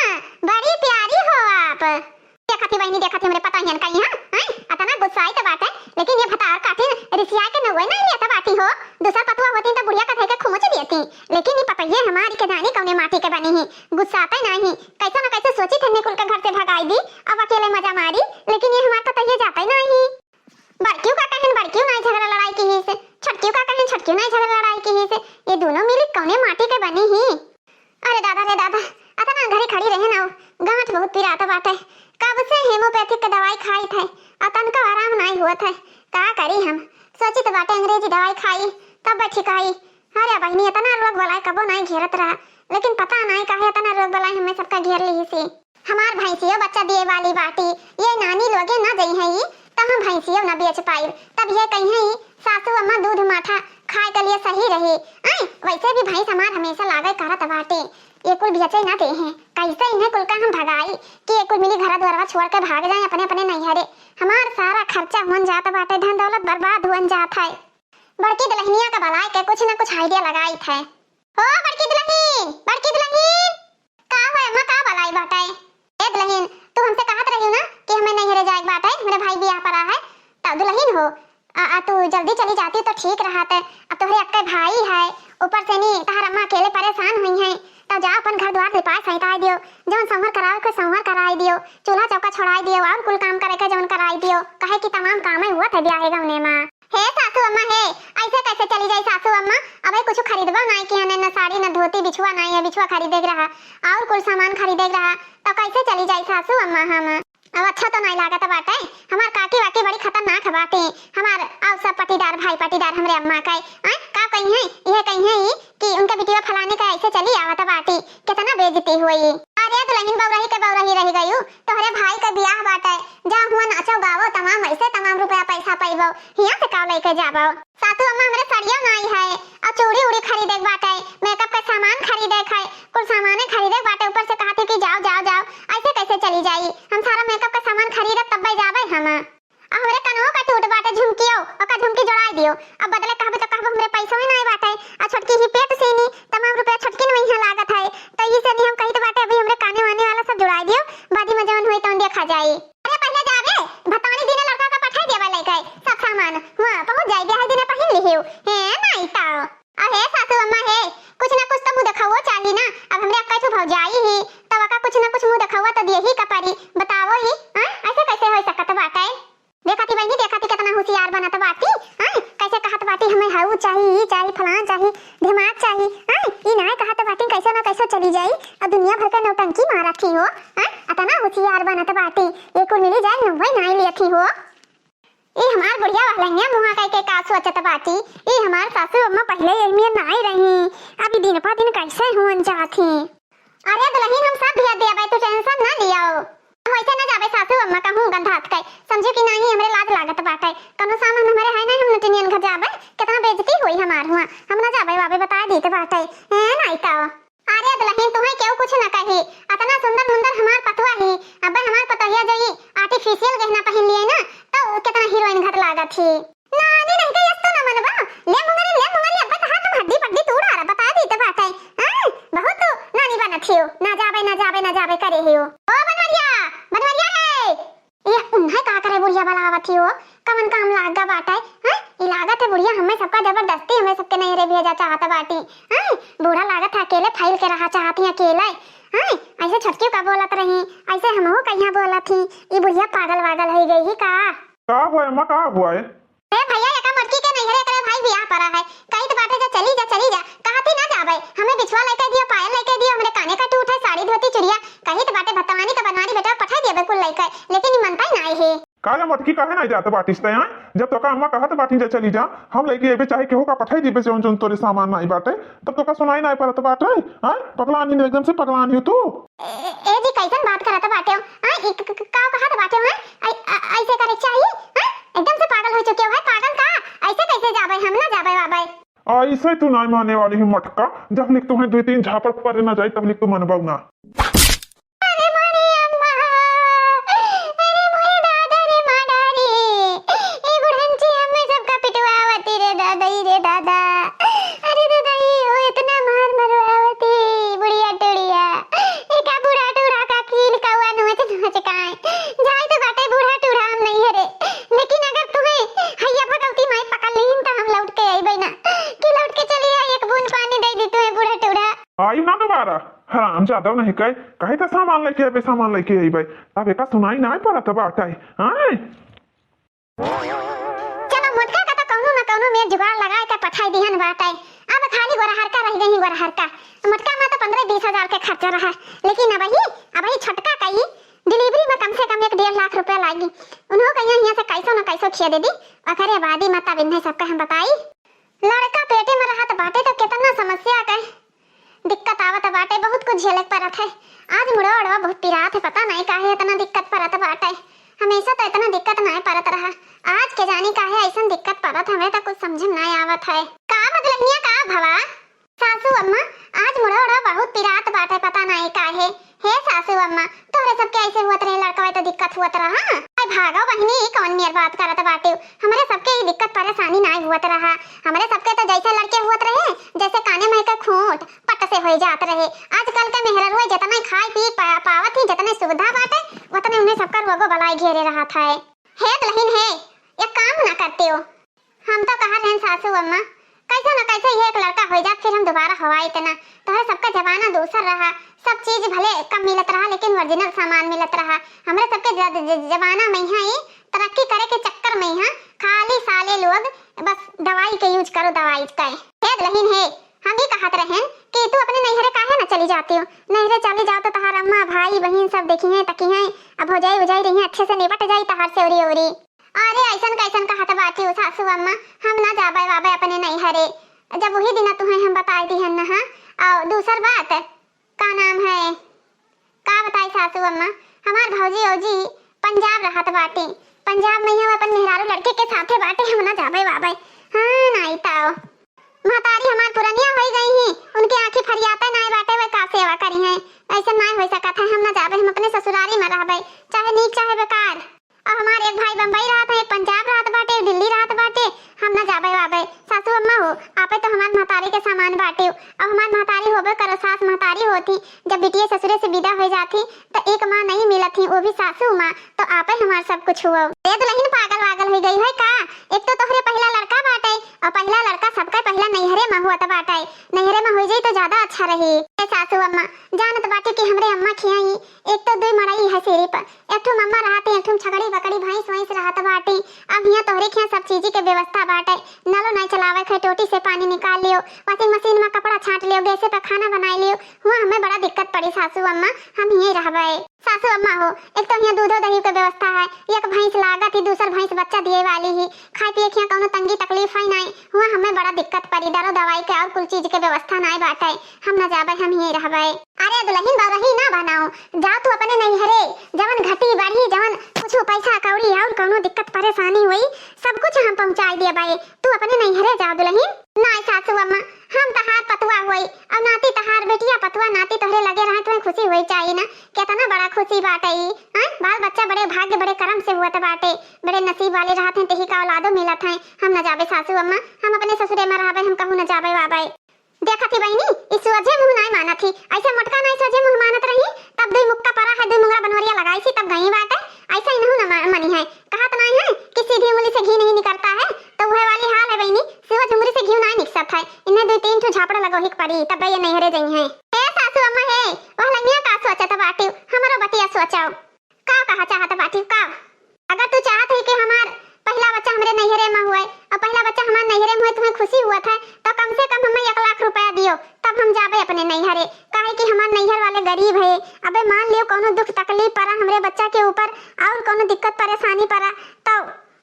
बड़ी प्यारी हो आप। देखत ही बहिनी, देखत ही हमरे पतोहियन का यहाँ, हैं? अतना गुस्साई तो बाटे, लेकिन ये भतार काटिन रिसिया के नउवे नहीं लेत बाटी हो। दूसर पतुआ होती तो बुढ़िया का धई के खुमुच देती, लेकिन ये पतोहिए हमारी के जानी कौने माटी के बनी ही, गुस्साते नहीं। कैसे न कैसे सोची थे निकुल के घर से भगाई दी, अब अकेले मजा मारी, लेकिन ये हमार पतोहिए जाते नहीं। बड़कियों का कहन, बड़कियों नहीं झगड़ा लड़ाई की ही से, छोटकियों का कहन, छोटकियों नहीं झगड़ा लड़ाई की ही से। ये दोनों मिली कौने माटी के बनी ही? अरे दादा रे दादा, अतना घड़ी खड़ी रहे ना, गांठ बहुत पिरात बाटे। कब से हेमोपैथिक के दवाई खाई थे, अतन का आराम नहीं हुआ थे। का करी हम? सोचित बाटे अंग्रेजी दवाई खाई, तब ठीक आई। अरे बहिनी, अतना रोग बलाय कबो नहीं घेरत रहा, लेकिन पता नहीं काहे अतना रोग बलाय हमें सबका घेर ली से। हमार भैंसियो बच्चा दिए वाली बाटी, ये नानी लोगे न जइहैं ई, त हम भैंसियो न बेच पाइब। तब ये कहिहैं ई, "सासू अम्मा दूध माठा खाए के लिए सही रही।" आय, वैसे भी भैंस हमार हमेशा लागे करत बाटी, ये कुल बेचे न देहैं। कैसे इन्हें कुल का हम भगाई कि ये कुल मिली घर द्वारवा छोड़ के भाग जाए अपने अपने नैहरे। हमार सारा खर्चा हुअन जात बाटे, धन दौलत बर्बाद हुअन जात है। बड़की दुल्हनिया का बलाय के कुछ न कुछ idea लगाई थे। ओ बड़की दुल्हन, बड़की दुल्हन, का हो अम्मा, का बलाई बाटे? ए दुल्हन, तू हमसे कहत रही ना कि हमें नैहरे जाए के बाटे, हमरे भाई बियाह पड़ा है, तब दुल्हन हो, आ, आ, तू जल्दी चली जाती तो ठीक रहत। अब तोहरे अक्के भाई है, ऊपर से नी तहर अम्मा अकेले परेशान हुई हैं, तब जा अपन घर द्वार लिपाए सैताए दियो, जौन संवर करावे के संवर कराए दियो, चूल्हा चौका छोड़ाए दियो, और कुल काम करे के जौन कराए दियो, कहे कि तमाम कामे हुआ थे ब्याहे गौने मा। हे सासू अम्मा हे, ऐसे कैसे चली जाई सासू अम्मा? अबे कुछ खरीदबो नाई कि हने न साड़ी, न धोती, बिछुआ नाई है, बिछुआ खरीदे के रहा, और कुल सामान खरीदे के रहा, तो कैसे चली जाई सासू अम्मा हम? अब अच्छा तो नाई लागत बाटे, हमार काकी वाकी बड़ी खतरनाक बाटे, हमार और सब पटीदार, भाई पटीदार हमरे अम्मा का, आय, का कही है, यह कही है कि उनका बिटिया फलाने का ऐसे चली आवत बाटी, कितना बेइज्जती हुई। अरे दुल्हन बौरही के बौरही रह गयू, तोहरे भाई का बियाह बाटे, जा हुआ नाचो गावो, तमाम ऐसे तमाम रुपया पैसा पैबो, हियां से का लेके जाबो? सासू अम्मा हमरे सड़ियो नाई है, और चूड़ी उड़ी खरीदे के बाटे, makeup के सामान खरीदे के है, कुल सामाने खरीदे के बाटे, ऊपर से कहती कि जाओ जाओ जाओ, ऐसे कैसे चली जाई? हम सारा makeup का सामान खरीदब तब्बे जाबे हम। आ हमरे कनवो का टूट बाटे झुमकियो, ओका झुमकी जोड़ाई दियो। अब बदले कहबे तो कहबो हमरे पैसवे नाई बाटे। आ छोटकी ही पेट सीनी, तमाम रुपया छोटकी न वहीं लागत है। तो ई से भी हम कहित बाटे अभी हमरे काने वाने वाला सब जोड़ाई दियो, बादी में जवन होई तवन देखा जाई। अरे पहले जाबे, भतवानी दिने लड़का का पठाई देबे लेके सब सामान। हुआ पहुंच जाई, ब्याह दिने पहिन लिहियो। हे नाई ताओ। अहे सासू अम्मा हे, कुछ ना कुछ तो मुंह देखावो चाही ना। अब हमरे अक्का ठो भौजाई ही, तब का कुछ ना कुछ मुंह देखावा तो दिए ही का परी। बतावो ही, हाँ? ऐसे कैसे हो सकत बाटे? देखा थी बहनी, देखा थी कितना होशियार बनत बाटी, हाँ? कैसे कहत बाटी, हमें हऊ चाही, ई चाही, फलान चाही, ढेमाक चाही, हाँ? ई ना कहत बाटी कैसे ना कैसे चली जाई, और दुनिया भर के नौटंकी मारत थी हो, हाँ? अतना होशियार बनत बाटी, ये कुल मिली जाए, नौवे नाई लियत थी हो। ई हमार बुढ़िया वालैया मुहा कह के का सोचत बाटी? ई हमार सासू अम्मा पहले यही में नाई रही, अभी दिन पर दिन कैसे हुअन जात ही। अरे दुल्हन, हम सब भेज देबे, तू tension ना लियो। वैसे ना जाबे सासू अम्मा कहूँ गंधात के, समझो कि नहीं हमरे लाज लागत बाटे, कौनो सामान हमरे है नहीं, हम नटिनियन घर जाबे, कितना बेइज्जती हुई हमार हुआ, हम ना जाबे वाबे बता दीत बाटे, हैं नाई तो। अरे दुल्हन, तुहे केहू कुछ न कही, अतना सुंदर मुंदर हमार पतुआ ही, अबे हमार पतोहिया जई artificial थी। नानी नहीं कही, अस तो ना मनबा। ले मुंगरी, ले मुंगरी, अब्बे तहार हम हड्डी पड्डी तोड़ डारा, बता दी तो बात है। हाँ, बहुत तू नानी बनत हियो, ना जाबे, ना जाबे, ना जाबे करे हियो। ओ बनवरिया, बनवरिया रे। ये उन्हें का करे बुढ़िया बलावत हियो, कवन काम लाग गा बाटे, हाँ? ई लागत है बुढ़िया हमें सबका जबरदस्ती हमें सबके नैहरे भेजा चाहत बाटी, हाँ? बूढ़ा लागत है अकेले फैल के रहा चाहत ही अकेले, हाँ? ऐसे छोटकी का बोलत रही, ऐसे हमहू कहिया बोलत ही, ई बुढ़िया पागल वागल हो गई ही का? का हुआ है अम्मा, का हुआ है? ए भैया, एका मोटकी के नैहरे एकरे भाई बियाह पड़ा है। कहित बाटे जा चली जा, चली जा। कहती ना जाबे। हमें बिछुआ लेके दियो, पायल लेके दियो, हमरे काने का टूट है, साड़ी धोती चुड़िया। कहित बाटे भतवानी का बनवारी बेटा पठाई दियो कुल लेके, लेकिन ई मनता ही ना है। का रे मोटकी, काहे ना जात बाटिस तै, हाँ? जब तोका अम्मा कहत बाटी जा चली जा, हम लेके अइबे चाहे केहू का पठाई दिबे जौन जौन तोरे सामान नाई बाटे, तब तोका सुनाई नाई पड़त बाटे, हाँ? पगलानी एकदम से पगलानी हो तू। ए, ए जी, कैसन बात करत बाटे हो? हाँ, ई क-, क-, का कहत बाटे हो, हाँ? ऐ-, अ-, ऐसे करे के चाहिए, हाँ? एकदम से पागल हो चुके हो, है पागल का? ऐसे कैसे जाबे हम, ना जाबे वाबे। ऐसे तू नाई माने वाली है मोटका, जब लिख तुम्हें दो तीन झापड़ परे ना जाए, तब लिख तू मनबऊ ना। अरे मोरे अम्मा, अरे मोरे दादा रे माँ डारी, ए बुढ़ंची हमें सबका पिटवावती रे दादा, ई रे दादा। अरे दादा, ई हो इतना मार मरवावती, बुढ़िया टुड़िया। एका बूढ़ा टूढ़ा का कील कौआ नोच नोच काए। जाए तो बाटे बूढ़ा टूढ़ा हम नैहरे, लेकिन अगर तुम्हें हैया भगवती माई पकड़ लीन तो हम लौट के अइबे ना, कि लौट के चली आई, एक बूंद पानी दे दी तुम्हें बूढ़ा टूढ़ा। आई ना दोबारा, हराम ज्यादा नहीं कहे, कहे तो सामान लेके अइबे, सामान लेके अइबे, अब एका सुनाई ना पड़त बाटे, हाँ? चलो, मोटका का तो कौनो न कौनो में जुगाड़ लगाए के पठाई दिहन बाटे। अब खाली गोरहरका रह गई, गोरहरका। मोटका में तो पन्द्रह बीस हजार के खर्चा रहा, लेकिन अबही, अबही छोटका का ई delivery में कम से कम एक डेढ़ लाख रुपया लागी। उन्हों कहिया हियां से कैसो न कैसो खिया दे दी, ओकरे बादी में तब इन्हें सबका हम बताई। लड़का पेटे में रहत बाटे तो कितना समस्या के दिक्कत आवत बाटे, बहुत कुछ झेले के पड़त है। आज मुड़वा उड़वा बहुत पिरात है, पता नहीं काहे इतना दिक्कत पड़त बाटे। हमेशा तो इतना दिक्कत नाय पड़त रहा, आज के जानी काहे ऐसन दिक्कत पड़त हमें तो कुछ समझ में नाय आवत है। का बदलहिया का भवा? सासू अम्मा, आज मुड़वा उड़वा बहुत पिरात बाटे, पता नहीं काहे। हे सासू अम्मा, तोहरे सबके ऐसे हुअत रहे, लड़कवा तो दिक्कत हुअत रहा। आई भागो बहिनी, ई कौन नियर बात करत बाटे? हमरे सबके ई दिक्कत परेशानी नाय हुअत रहा। हमरे सबके तो जैसे लड़के हुअत रहे, जैसे काने में के खूंट पट से होई जात रहे। आजकल के मेहररुए जितने खाए पी पा-, पावत ही, जितने सुविधा बाटे, उतने उन्हें सबका रोगो बलाई घेरे रहत है। हे दुल्हन हे, एक काम ना करते हो, हम तो कहा रहन सासू अम्मा, कैसे न कैसे ये एक लड़का हो जात, फिर हम दोबारा हवाई इतना। तोहरे सबका जमाना दूसर रहा, सब चीज भले कम मिलत रहा, लेकिन original सामान मिलत रहा। हमरे सबके ज-, ज-, जमाना में यहाँ ई तरक्की करे के चक्कर में यहाँ खाली साले लोग बस दवाई के use करो, दवाई के। हे दुल्हन हे, हम ई कहत रहन कि तू अपने नैहरे काहे न चली जाती हो? नैहरे चली जाओ तो तहार अम्मा, भाई, बहिन सब देखी हैं, तकी हैं, अब हो जाई, हो जाई रही हैं, अच्छे से निपट जाई तहार से उरी उरी। अरे, ऐसन कैसन कहत बाटी हो सासू अम्मा, हम ना जाबे वाबे अपने नैहरे। जब वही दिन तुहें हम बताई दिहन न, हाँ? और दूसर बात, का नाम है, का बताई सासू अम्मा, हमार भौजी औजी पंजाब रहत बाटी, पंजाब में हम अपन मेहरारू लड़के के साथे बाटे, हम ना जाबे वाबे। हाँ, नाई ताओ। महतारी हमार पुरनिया होई गई ही, उनके आँखी फरियाते नाय बाटे, वे का सेवा करी हैं? ऐसे नाय होई सकत है, हम ना जाबे, हम अपने ससुरारी में रहबे, चाहे नीक चाहे बेकार। अब हमार एक भाई बम्बई रहत है, एक पंजाब रहत बाटे, एक दिल्ली रहत बाटे, हम ना जाबे वाबे। सासू अम्मा हो, आपे तो हमार महतारी के सामान बाटे, अब हमार महतारी होबे करो, सास महतारी होती, जब बिटिया ससुरे से विदा हो जाती, तो एक माँ नहीं मिलत ही, वो भी सासू माँ, तो आपे हमार सब कुछ हुआ। ए दुल्हन पागल वागल हो गई है का? एक तो तोहरे पहला लड़का बाटे, और पहला लड़का सबका पहला नैहरे में हुआ तो बाटे, नैहरे में हो जाई तो ज्यादा अच्छा रही। ए सासू अम्मा, जानत बाटे कि हमरे अम्मा खियाई, एक तो दुई मड़ई है सिरी पर, एक ठो मम्मा रहती, एक ठो छगड़ी बकड़ी भैंस वैंस रहत बाटे। अब हियाँ तोहरे खियाँ सब चीज के व्यवस्था बाटे, नलो नहीं चलावे के, टोटी से पानी निकाल लियो, washing machine में कपड़ा छाट लियो, गैसे पे खाना बनाई लियो। हुआ हमें बड़ा दिक्कत पड़ी सासू अम्मा, हम यहीं रहबे। सासू अम्मा हो, एक तो हियाँ दूधो दही के व्यवस्था है, एक भैंस लागत ही, दूसर भैंस बच्चा दिए वाली ही, खाए पिए खियाँ कौनो तंगी तकलीफ है नहीं। हुआ हमें बड़ा दिक्कत पड़ी, दरो दवाई के और कुल चीज के व्यवस्था नहीं बाटे, हम न जाबे, हम यहीं रहबे। अरे दुलहिन बउरही ना बनाओ, जाओ तू अपने नैहरे, जवन घटी बढ़ी, जवन कुछ पैसा कौड़ी और कौनो दिक्कत परेशानी होई, सब कुछ हम पहुँचाई देबे। तू अपने नैहरे जाओ दुलहिन। नाय सासू अम्मा, हम तहार पतुआ होई, और नाती तहार बेटिया पतुआ नाती तोहरे लगे रहे, तुम्हें खुशी होई चाहिए ना। कितना बड़ा खुशी बाटे ई, हैं? बाल बच्चा बड़े भाग्य बड़े करम से हुअत बाटे, बड़े नसीब वाले रहत हैं, तेही का औलादो मिलत हैं। हम न जाबे सासू अम्मा, हम अपने ससुरे में रहबे, हम कहूँ न जाबे वाबे। देखत ही बहिनी, ई सोझे मुँह नाय मानत ही, ऐसे मोटका नाय सोझे मुँह मानत रही, तब दुई मुक्का परा है, दुई मुंगरा बनवरिया लगाई सी, तब गई बाटे, ऐसा इनहू न मा-, मनी है। कहत नाय है कि सीधी उंगली से घी नहीं निकलता है, तो वह वाली हाल है बहिनी, सोझ उंगली से घी नाय निकसत है, इन्हें दुई तीन ठो झापड़ लगो ही पड़ी, तब ये नैहरे जई है। हे सासू अम्मा हे, वह लंगिया का सोचत बाटी, हमरो बतिया सोचाओ। का कहा चाहत बाटी का? अगर तू चाहत है कि हमार पहिला बच्चा हमरे नैहरे में हुए और पहिला बच्चा हमार नैहरे में हुए, तुम्हें खुशी हुआ था, तो कम से कम हमें एक लाख रुपया दियो, तब हम जाबे अपने नैहरे। काहे कि हमार नैहर वाले गरीब है। अबे मान लियो कौनो दुख तकलीफ पड़ा हमरे बच्चा के ऊपर और कौनो दिक्कत परेशानी पड़ा, तो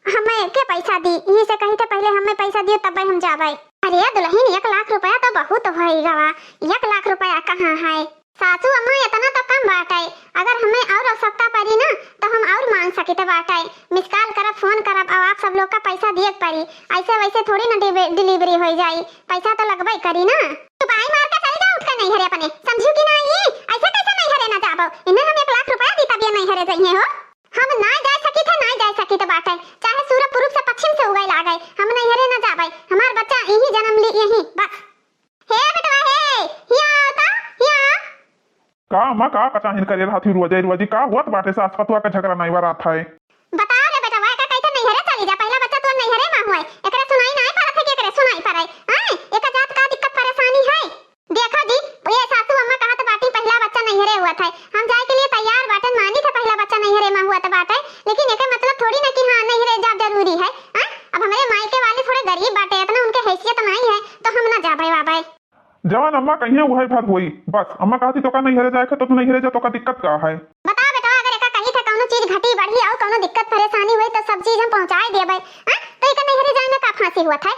हमें के पैसा दी? यही से कही थे पहले हमें पैसा दियो तब हम जाबे। अरे दुलहिन, एक लाख रुपया तो बहुत होई गवा, एक लाख रुपया कहाँ है? सासू अम्मा, इतना तो कम बाटे, अगर हमें और आवश्यकता पड़ी ना, तो हम और मांग सकित बाटे। मिस कॉल करब, फोन करब, और आप सब लोग का पैसा दिए के पड़ी। ऐसे वैसे थोड़ी ना डिवे-, डिलीवरी हो जाई, पैसा तो लगबे करी ना। चुपाई मार के चली जाओ उठ के नैहरे अपने, समझू कि ना? ये ऐसे कैसे नैहरे ना जाबो? इन्हें हम एक लाख रुपया दी तब ये नैहरे जइहे हो। हम ना जा सकित है, ना जा सकित बाटे, चाहे सूरज पूरब से पश्चिम से उगए लागे, हम नैहरे ना जाबे। हमार बच्चा यही जन्म ली यही, बस। हे बेटवा हे, हिया आओ त, हिया। का अम्मा, का कचाहिन करे रहत ही रुआजे रुआजी? का होत बाटे? सास पतुआ का झगड़ा नाई बरात है। बताओ रे बेटवा, एका कहिते नैहरे चली जा, पहिला बच्चा तोर नैहरे मा हुए, एकरे सुनाई नाई परत है कि एकरे सुनाई परे? आए, एका जात का दिक्कत परेशानी है? देखा जी, ये सासू अम्मा कहत बाटी पहिला बच्चा नैहरे हुआ था, हम जाए के लिए तैयार बाटन, मानी था पहिला बच्चा नैहरे मा हुआ था बाटे, लेकिन एके मतलब थोड़ी ना कि हाँ नैहरे जाब जरूरी है। आए, अब हमरे मायके वाले थोड़े गरीब बाटे, इतना उनके हैसियत नाई है, तो हम ना जाबे वाबे। जवन अम्मा कहिए उहे भर होई। बस अम्मा कहती तोका नैहरे जाए के तो तू नैहरे जा, तोका दिक्कत का है? बता बेटवा, अगर एका कही थे कौनो चीज घटी बढ़ी और कौनो दिक्कत परेशानी हुई तो सब चीज हम पहुँचाए देबे, हाँ? तो एका नैहरे जाए में का फांसी हुआ था?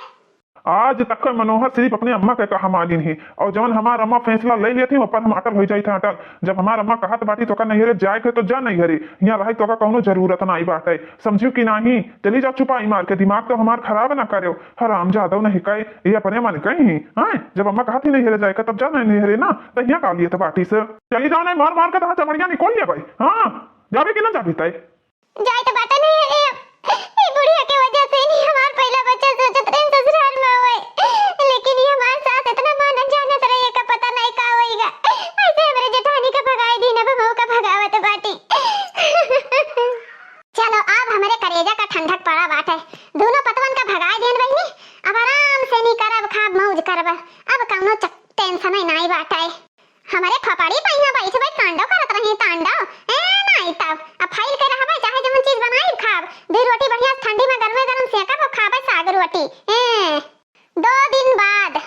आज तक मनोहर सिर्फ अपने अम्मा के कहा मानिन ही और जवन हमार अम्मा फैसला ले लेती, ऊपर हम अटल हो जाई थे अटल। जब हमार अम्मा कहत बाटी तोका नैहरे जाए के तो जा नैहरे, यहाँ रहे तोका कौनो जरूरत नाई बाटे, समझियो कि नाही? चली जाओ चुपाई मार के, दिमाग तो हमार खराब ना करो। हराम जादव नहीं कहे, ये अपने मन कही। हाँ, जब अम्मा कहत ही नैहरे जाए का, तब जा नहीं नैहरे ना, तो यहाँ का लिए तो बाटी से। चली जाओ नहीं, मार मार के तहाँ चमड़िया निकोल लेबे। हाँ, जाबे कि ना जाबे तय? जाए तो बाटे नहीं है, ए, ए बुढ़िया के वजह से नहीं हमार पहला बच्चा सोचत रहे ससुराल में होए, लेकिन ये हमार सास इतना मानत जानत रहे, का पता नहीं का होएगा। ऐसे हमरे जेठानी का भगाई दी ना, बहू का भगावत बाटी। चलो, अब हमरे करेजा का ठंडक पड़ा बाटे। दोनों पतवन का भगाए देन बहिनी, अब आराम से नी करब, खाब मौज करब। अब कौनो चक-, टेंशन ही नाई बाटे। हमरे खपड़ी पहिया बैठ बैठ तांडव करत रही, तांडव। ए नाई तब, अब फैल के रहबे, चाहे जवन चीज बनाई खाब। दो रोटी बढ़िया से ठंडी में गरमे गरम सेकब, खाबे साग रोटी। ए, दो दिन बाद।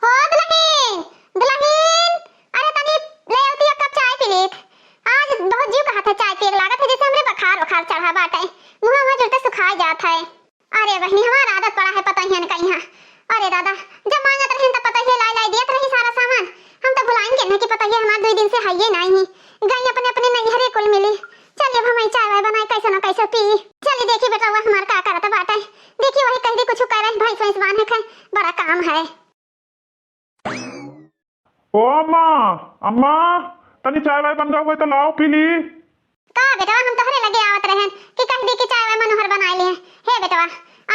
हो दुलहिन, दुलहिन, अरे तनी ले आवती एक कप चाय पी लीत। आज बहुत जीव कहत है चाय पिए के, लागत है जैसे हमरे बुखार उखार चढ़ा बाटे, मुँह वहाँ जुलते सुखाए जात है। अरे बहिनी, हमार आदत पड़ा है पतोहियन का यहाँ। अरे दादा, जब मांगत रही तब पतोहिए लाई लाई दियत रही सारा सामान। हम तो भुलाइन गए कि पतोहिए हमार दुई दिन से हइये नाई ही। गई अपने अपने नैहरे कुल मिली। चलिए अब हम चाय वाय बनाए कैसे ना कैसे पी। चलिए देखी बेटा, वह हमार का करत बाटे। देखी वही कह दी कुछ करे, भैंस वैंस बांधे के बड़ा काम है। ओ अम्मा, अम्मा, तनी चाय वाय बन गवा हुए तो लाओ पी ली। का बेटवा, हम तोहरे लगे आवत रहन कि कह दी कि चाय वाय मनोहर बनाए लिए। हे बेटवा,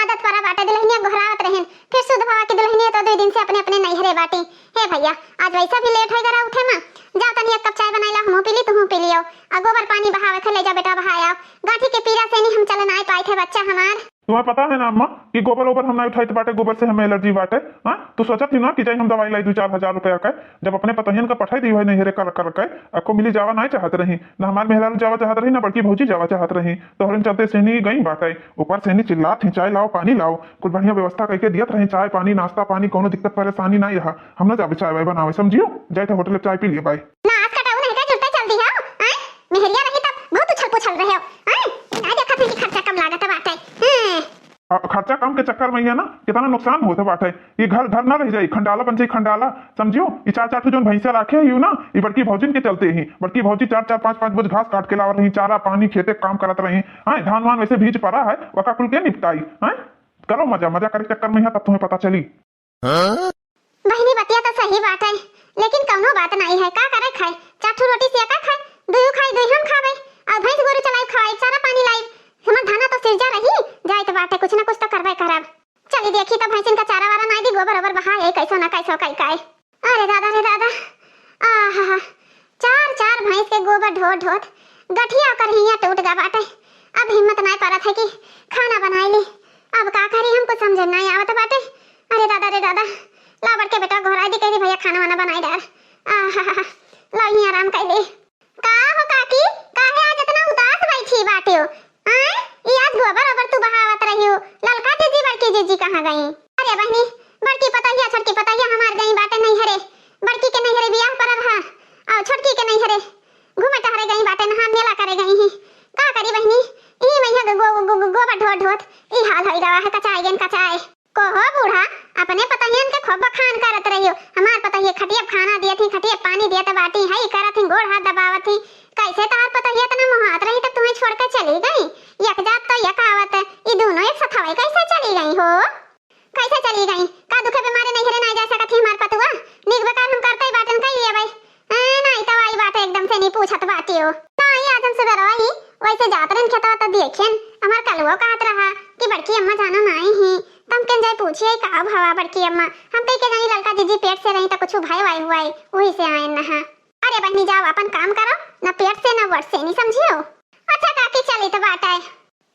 आदत परा बाटे, दुलहिनिया गोहरावत रहन, फिर सुध भवा कि दुलहिनिया तो दुई दिन से अपने अपने नैहरे बाटी। हे भैया, आज वैसा भी लेट हो गया उठे में, जाओ तनी एक कप चाय बनाई ला, हमहू पी ली, तुहू पी लियो, आ गोबर पानी बहावे के ले जा बेटा, बहाए आओ, गांठी के पीरा से नहीं हम चले नाई पाए थे बच्चा हमार। तुम्हें पता है ना अम्मा कि गोबर ओबर हम ना उठाइत बाटे, गोबर से हमें एलर्जी बाटे। हाँ, तू सोचत ही ना कि जाई हम दवाई लाई दो चार हजार रुपया का, जब अपने पतोहियन का पठाई दी है नैहरे कर कर के, अको मिली जावा ना चाहत रही, ना हमार मेहरारू जावा चाहत रही, ना बड़की भौजी जावा चाहत रही, तोहरे चलते सेनी गई बाटे। ऊपर सेनी चिल्लात ही, "चाय लाओ, पानी लाओ।" कुछ बढ़िया व्यवस्था करके दियत रही, चाय पानी, नाश्ता पानी, कोनो दिक्कत परेशानी नहीं रहा। हम ना जाबे चाय वाय बनावे, समझियो, जाए थे होटल में चाय पी लिए, बाय। ना आज का टाउन है का जुलते चल दी है, हैं? मेहरिया रही तब बहुत उछल पुछल रहे हो, हैं? ना देखा था कि खर्चा कम लागत बाटे, हैं? आ, खर्चा बच्चा काम के चक्कर में ही है ना, कितना नुकसान होत बाटे। ये घर घर ना रह जाई, खंडाला बन जाई, खंडाला। समझियो, ये चार चार ठो जौन भैंसिया राखे ही ना, ये बड़की भौजिन के चलते ही। बड़की भौजी चार चार पाँच पाँच बोझ घास काट के लावत रही, चारा पानी खेते काम करत रही। हाँ, धान वान वैसे भीज पड़ा है, वका कुल के निपटाई। हाँ, करो मजा, मजा करे चक्कर में है, तब तुम्हें पता चली। बहिनी, बतिया तो सही बाटे, लेकिन कौनो बात नहीं है, का करे खाए? चार ठो रोटी से का खाए? दुइयो खाए, दुई हम खावे, और भैंस गोरू चलाई, खवाई, चारा पानी लाई, हमार धना तो सिरजा रही, जाए तो बाटे, कुछ ना कुछ तो करबे करब। चली देखी तो भैंसिन का चारा वारा नाई दी, गोबर ओबर बहाए, कैसो ना कैसो कई काए। अरे दादा रे दादा, आहा, चार चार भैंस के गोबर ढोत ढोत गठिया ओकर हियाँ टूट गा बाटे। अब हिम्मत नाई परत है कि खाना बनाई ली। अब का करी, हमको समझ नाई आवत बाटे। अरे दादा रे दादा, ला बड़के बेटा गोहराई दी, कह दी भैया खाना वाना बनाई डार। आहा, ला यहीं आराम कर ली। का हो काकी, काहे आज इतना उदास बैठी बाटे हो? आय, ई आज गोबर ओबर तू बहावत रही हो, ललका जीजी बड़की जीजी कहाँ गई? अरे बहिनी, बड़की पतोहिया छोटकी पतोहिया हमार गई बाटे नैहरे, बड़की के नैहरे बियाह परब है, और छोटकी के नैहरे घूमे टहरे गई बाटे, नहा मेला करे गई ही। का करी बहिनी, ई मैया गो-, गो-, गो-, गोबर ढोत ढोत ई हाल होई गवा है, कचाई गन कचाई। कहो बूढ़ा, अपने पतहियन के खूब बखान करत रहियो। हमार पतहिये खटिया खाना दियत ही, खटिया पानी दियत बाटी, हई करत ही, गोड़ हाथ दबावत ही। कैसे तहार पतहिया इतना मोहात रही तब तुम्हें छोड़ के चली गई? एक जात तो एक आवत, ई दोनों एक सथवे कैसे चली गई हो? कैसे चली गई? का दुखे बीमारे नैहरे नाई जा सकत ही हमार पतुआ? नीक बेकार हम करते ही बाटन कई लिए भाई। ए, नाई तो आई बाटे एकदम से नहीं पूछत बाटी हो। नाई आज हम सुबह रही, वैसे जात रहन खेतवा तो देखेन, हमार कलुओ कहत रहा कि बड़की अम्मा जानो नाई ही। तम केन जाई पूछिए का भवा बड़की अम्मा, हम कही के जानी ललका जीजी पेट से रही तो कुछ भय वाई हुआ है, वही से आए नहा। अरे बहनी जाओ अपन काम करो, ना पेट से ना वर्ष से, नहीं समझियो। अच्छा काकी चली तो बाटे,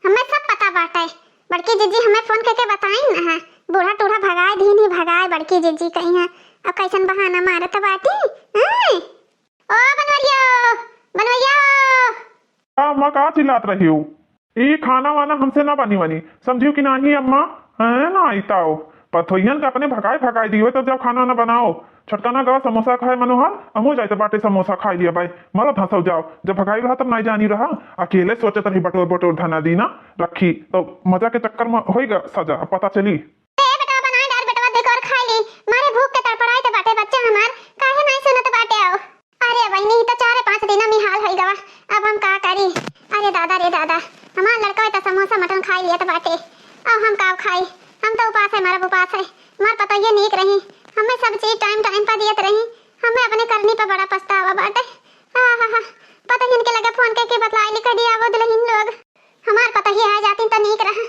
हमें सब पता बाटे, बड़की जीजी हमें फोन करके बताई ना है, बूढ़ा टूढ़ा भगाए दी नहीं भगाए बड़की जीजी कही है, अब कैसन बहाना मारत बाटी। हैं? ओ बनवरियो, बनवरियो। का अम्मा का चिल्लात रही हो? ई खाना वाना हमसे ना बनी बनी, समझियो कि नाही अम्मा? हैं ना आईताओ, पथोहियन के अपने भगाए भगाए दियो, तब जब खाना ना बनाओ। छोटका ना गवा समोसा खाए मनोहर, हमहू जाए तो बाटे समोसा खाए लिया भाई। मरत हंसो जाओ, जब भगाई रहा तब नहीं जानी रहा, अकेले सोचत रही बटोर बटोर धना दीना रखी, तो मजा के चक्कर में होई गा सजा, अब पता चली। ए बेटा बनाए डार बेटवा, देख और खाए ली, मारे भूख के तड़पड़ाए तो बाटे बच्चा हमार, काहे नहीं सुनत बाटे आओ। अरे बहिनी, ई तो चारे पाँच दिन में हाल होई गवा, अब हम का करी? अरे दादा रे दादा, हमार लड़का तो समोसा मटन खाई लियत बाटे, अब हम का खाई? हम तो उपास है, मरब उपास है। हमार पतोहिए नीक रही, हमें सब चीज टाइम टाइम पर दियत रही, हमें अपने करनी पर बड़ा पछतावा बाटे। हाँ हाँ हाँ, पतोहियन के लगे फोन करके बतलाई लिख दिया वो दुल्हन लोग। हमार पतोहिया आ जाती तो नीक रहा।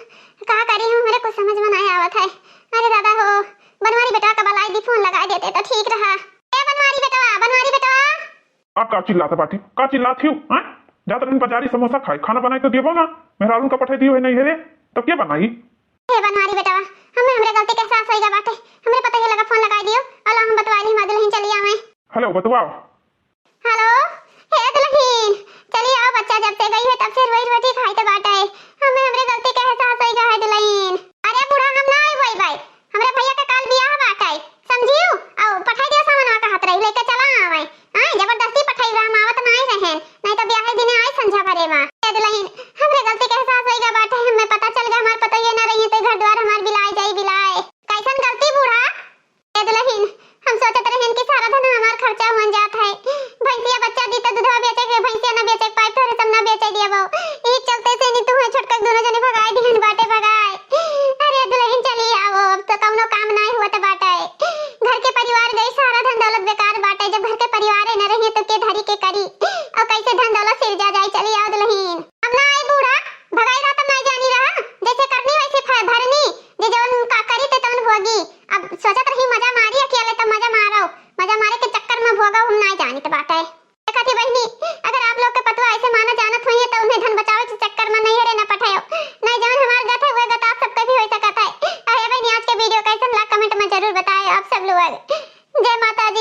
का करी हम, हमरे कुछ समझ में नहीं आवत है। अरे दादा हो, बनवारी बेटा का बलाई दी, फोन लगाई देते तो ठीक रहा। ए बनवारी बेटवा, बनवारी बेटवा। आप का चिल्लात बाटी, का चिल्लात हियो, हैं? जात रहन बाजारी समोसा खाए, खाना बनाई तो देबो ना, मेहरारून का पठाई दियो है नहीं है रे, तब के बनाई? हे बनवारी बेटवा, हमें हमरे गलती के एहसास होइगा बाटे, हमरे पतोहिया लगा फोन लगाई दियो, अला हम बतवाई ली, हमार दुल्हन चली आवे। हेलो, बतवाओ। हेलो, हे दुल्हीन, चली आओ, बच्चा जब से गई है तब से रोई रोटी खाई तो बाटे। हमें हमरे गलती के एहसास होई गा है दुल्हीन। अरे बूढ़ा, हम ना आई वही भाई, हमरे भैया के काल बियाह बाटे, समझियो? आओ पठाई दियो सामान, कहा हाथ रही लेके चला आवे। आए जबरदस्ती पठाई रहा, हम आवत ना आई रहेन, नहीं तो बियाह दिने आई संझा भरे मा। ए दुल्हीन, हमरे गलती के एहसास होई गा बाटे, हमें पता चल गा हमार पतोहिए ना रही तो घर द्वार हमार बिलाए जाई बिलाए। कैसन गलती बूढ़ा? ए दुल्हीन, हम सोचत रहेन कि सारा धन हमार खर्चा हुअन जात है। भैंसिया बच्चा दी त दूधवा बेचे के, भैंसिया ना बेचे के पाई, तोहरे सब ना बेचे दिया बाऊ। ई चलते से नहीं तू है छोटका दोनों जने भगाए दिहन बाटे भगाए। अरे दुल्हीन चली आओ, अब तो कौनो काम नाय हुअत बाटे। घर के परिवार गई, सारा धन दौलत बेकार बाटे। जब घर के परिवार न रही तो के धरी के करी और कैसे धन दौलत सिरजा जाए? चली आओ दुल्हीन। हम ना आई बूढ़ा, भगाई रहा तब ना जानी रहा, जैसे करनी वैसे फ-, भरनी, जे जवन का करी ते तवन होगी। अब सोचत रही मजा मारी अकेले, तब मजा मारो, मजा मारे के चक्कर में भोगा हम ना जानित बाटे। देखा थी बहिनी, अगर आप लोग के पतवा ऐसे माना जानत होइए तो उन्हें धन बचावे के चक्कर में नहीं रे न पठायो, नहीं जवन हमार गत है वह गत आप सबके भी हो सकत है। अरे बहिनी, आज के वीडियो कैसन ला कमेंट में जरूर बताए आप सब लोग। जय माता दी।